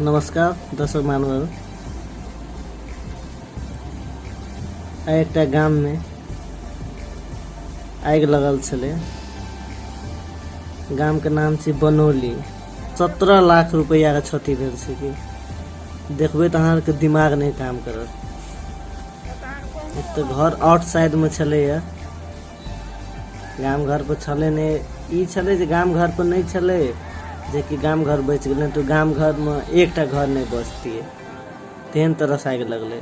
नमस्कार दर्शक महानुभाव, आइ एकटा गाम में आगि लगल छलै। गाम के नाम छै बनौली। 17 लाख रुपया के क्षति भेल छै। कि देखबै तऽ अहाँके दिमाग नहि काम करत। एक तऽ घर आउटसाइड में छलैया, गाम घर पर छलै नहि। ई छलै जे गाम घर पर नहि छलै, जेकि गाम घर बचि गेलै, तऽ गाम घर में एकटा घर नहि बचतियै, तेहन तरह से आगि लगलै।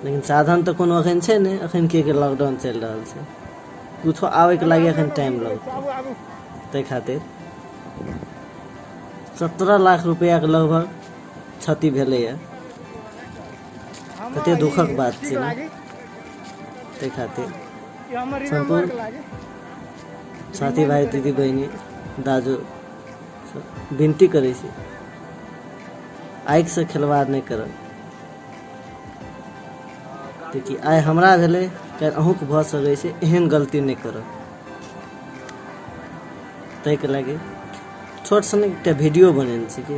लेकिन साधन तऽ कोनो अखन छै नहि, अखन के लॉकडाउन चलि रहल छै, कुछो आबैके लागि अखन टाइम लगतै। ताहि खातिर 17 लाख रुपयाके लगभग क्षति भेलैया। कते दुखक बात छै ने। ताहि खातिर सम्पूर्ण साथी भाई दीदी बहिनी दाजु विनती करै छी, आगिसँ खेलवाड़ नहि करब। कि आइ हमरा भेलै, काल्हि अहूँके भऽ सकै छै, एहन गलती नहि करब। ताहिके लागि छोट सन एकटा वीडियो बनेने छी कि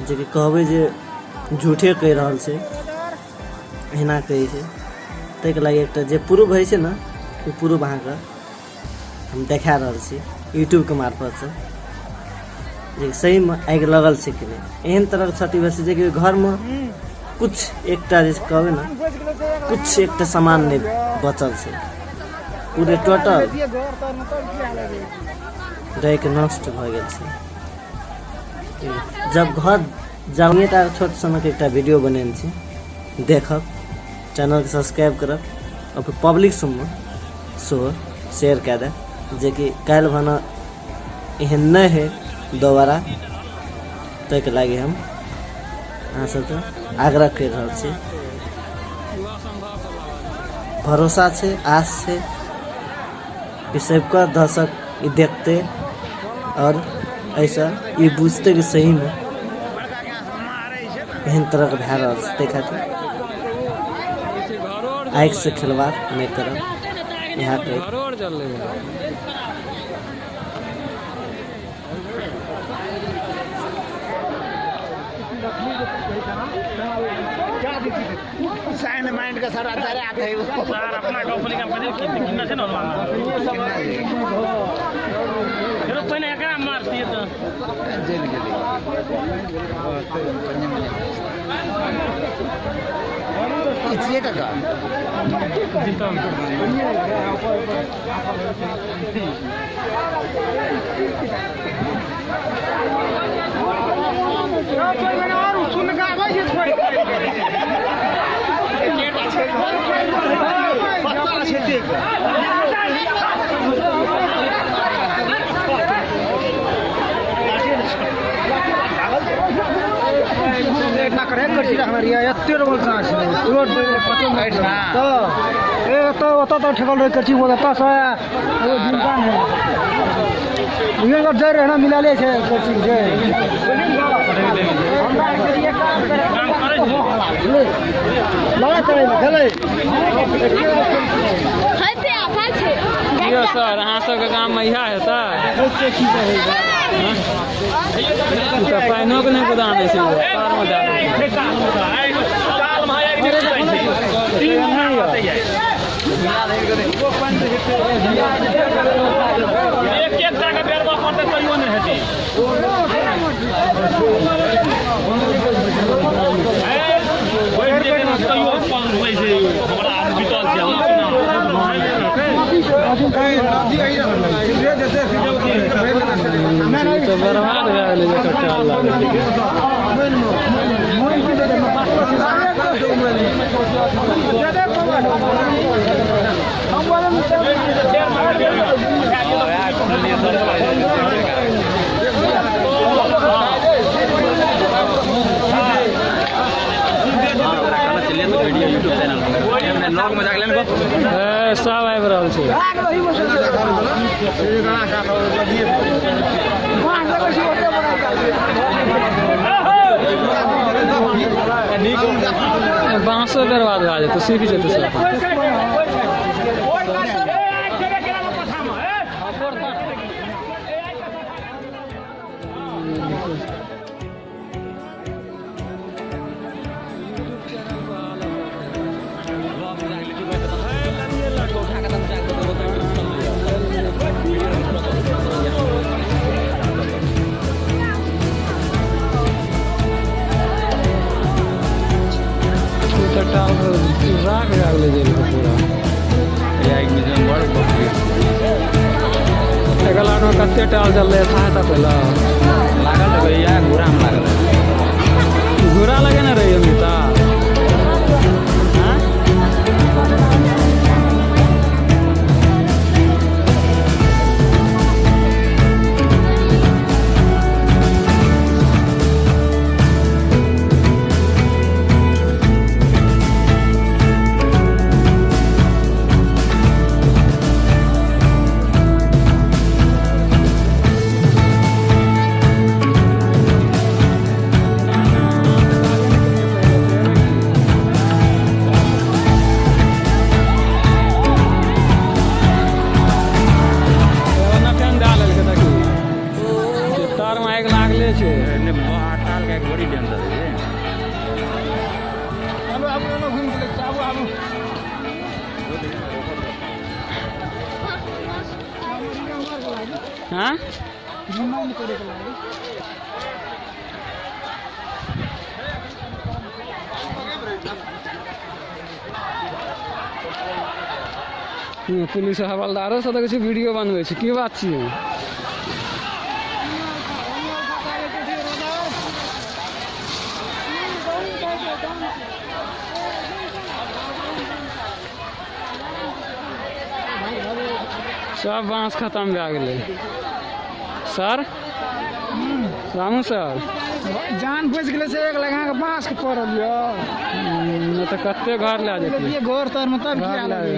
जेकि कहबै जे झूठे कहि रहल छै, एहिना कहै छै। ताहिके लागि एकटा जे प्रूफ होइ छै ने, ओ प्रूफ अहाँके हम देखा रहल छी यूट्यूबके मार्फतसँ, जे सहीमे आगि लगल छै कि नहि। एहन तरहके क्षति भेल छै जेकि घरमे कुछ एकटा जे कहबै ने, कुछ एकटा सामान नहि बचल छै, पूरे टोटल रहिके नष्ट भऽ गेल छै। जब घर जानिए तऽ छोट सनक एकटा वीडियो बनेने छी, देखब, चैनलके सब्सक्राइब करब और फिर पब्लिक सबमे सेहो शेयर कए देब, जेकि काल्हि भने एहन नहि होइ दोबारा। ताहिके लागि हम अहाँ सबके आग्रह करि रहल छी। भरोसा छै, आस छै कि सबके दर्शक ई देखते और ऐसा ई बुझते कि सहीमे एहन तरहके भए रहल छै। ताहि खातिर आगिसँ खेलवाड़ नहि करब। यहाँ पे साइन माइंड का सारा आते है सर अपना कंपनी का बजे कितना छै ने फेरो पहिने एकरा मारतियै तऽ जेल गेलै। ई काका ठेकल रहे करची वो एतऽ से जाइ रहै ने मिलाले छै करची जे लगा चलै गेलै। यौ सर, अहाँ सबके गाममे इएह हेतै? तऽ पानिओके नहि गोदाम दै छै, तारमे दए दै एक एकटा के बेरबा पड़तै तैयो नहि हेतै। तैयो होइ छै, हमरा बीतल छै। तऽ बर्बाद भए गेलै जे कट्टा लागल। सब आबि रहल छै। बाँसो बर्बाद भए जेतै, सूखि जेतै सब। में कते टाल जललै था त पहले लागल रहै या घोड़ा में लागल घोड़ा लगे ना रही अमिता। हां हाँ पुलिस हवलदारो सब देखै छी वीडियो बनबै छै। की बात छियै? सब बांस खत्म भए गेलै। सर रामू सर जान बचि गेलै से एक लगा के बांस के पड़ल यौ। नहि तऽ कते घर लए जेतै घर तर में तब घर लए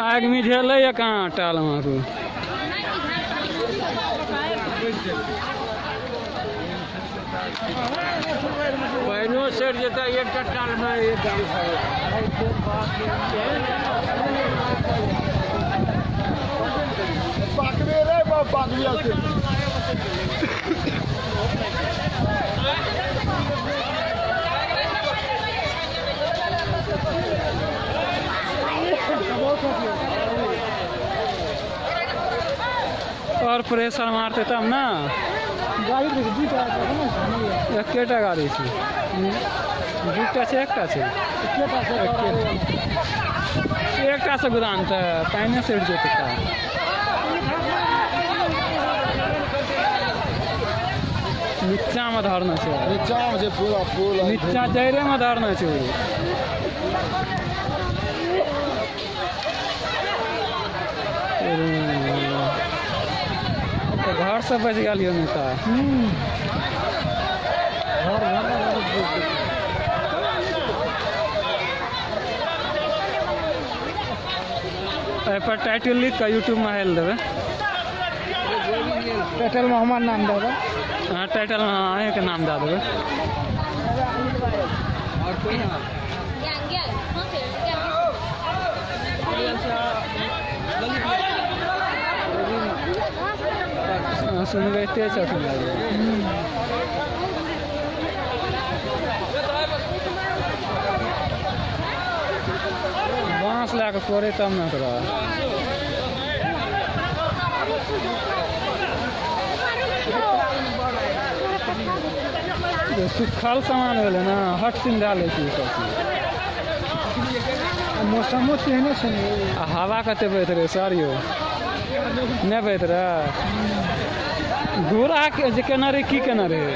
आगि मिझेलै या कहाँ टाल वहाँ। पानिओ सड़ि जेतै एकटा टालमे एक गाम पाकबे रे बाप पाकबे আছে। और प्रेशर मारते तब ना। गाड़ी दुटा एकेटा गाड़ी छै दूटा छै एकटा छै एकटा से गोदाम तऽ पानिए सड़ि जेतै। नीचा में धरना छै, नीचा में छै पूरा पुल, नीचा जड़े में धरना छै। तो घर से बच गेल यौ नेता। एहि पर टाइटल लिख कऽ यूट्यूब में हेल देबै। टाइटल में हमार नाम देबै। हाँ टाइटल में अहीँके नाम दए देबै। और कोई ना सुनबैते छथिन। बाँस लए कऽ कोड़े तब ने ओकरा। सुखल सामान भेलै ने हट सिन दए लै छै सब चीज। मौसमो तेहने छै आ हवा कते बहैत रहै सर यौ? नहि बहैत रहै। घोड़ा के जे केना रहै की केना रहै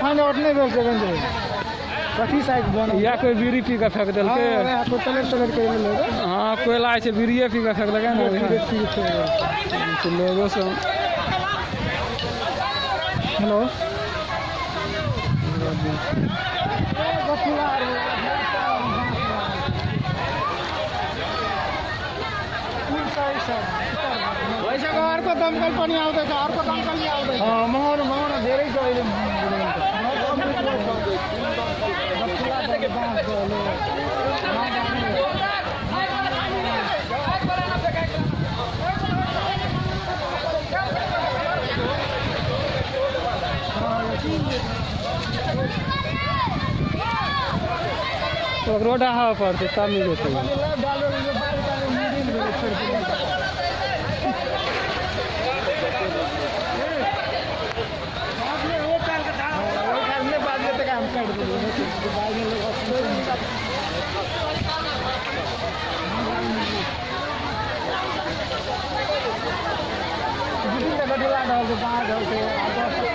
फाइंड आउट नहि भेल छै। कथी साइज बनल या कोई बीड़ी पी कऽ फेंक देलकै। हाँ कोयला छै बीड़िए पी कऽ फेंक देलकै ने लोगो सब। हेलो भइसक्यो। अर्को दमकल पनि आउँदैछ, अर्को दमकल पनि आउँदैछ। महँगो महँगो धेरै छ अहिले। ओकरो डहाबऽ पड़तै तब नहि जेतै। ढिला रहल छै, बाढ़ छै।